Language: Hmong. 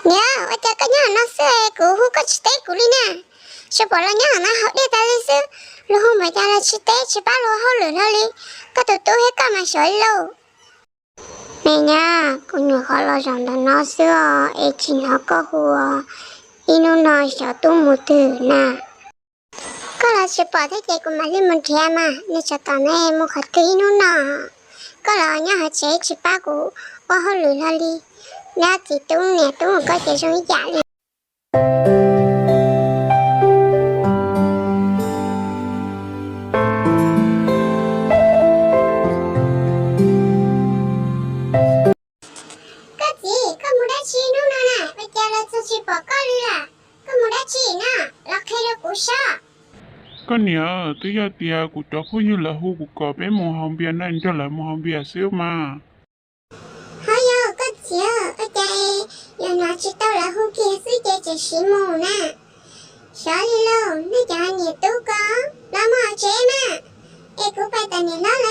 Niam, ua cas koj nyob no xwb es kuv hu koj tsis teb kuv li na? Tsis pom los nyob no haus dej tas li xwb, luag hu npaum cas los tsis teb tsis pab luag ua hauj lwm hlo li. Koj tus tub thiab koj mas xyov li lauj. Me nyab, kuv nyuam qhuav los zaum ntawm no xwb os, es tsis hnov koj hu os. Ib hnub no xyov tub mus twg na. Koj los tsis pom thiab ces kuv mam li mus nrhiav mas, nws tsam tom ne mus qhov twg ib hnub no. Koj los nyob hauv tsev tsis pab kuv ua hauj lwm hlo li. Neb txiv tub niam tub mus koj ces zoo ib yam li. Koj txiv, koj mus dab tsi hnub no na? Ua cas los txog tsis pom koj li lawm? Koj mus dab tsi no? Los qhia rau kuv saib. Koj niam, twb yog tias kuv cov phooj ywg lawv hu kuv kom peb mus haus npias na, nrog lawv mus haus npias xwb mas. Ho yog koj txiv, ua cas yuav hnov tsis tau lawv hu kiag xwb ces tseem siv mus na? Xyov li lauj, nej cov niam tub ko, los mus hauv tsev mas, es kuv pais tom niam hlob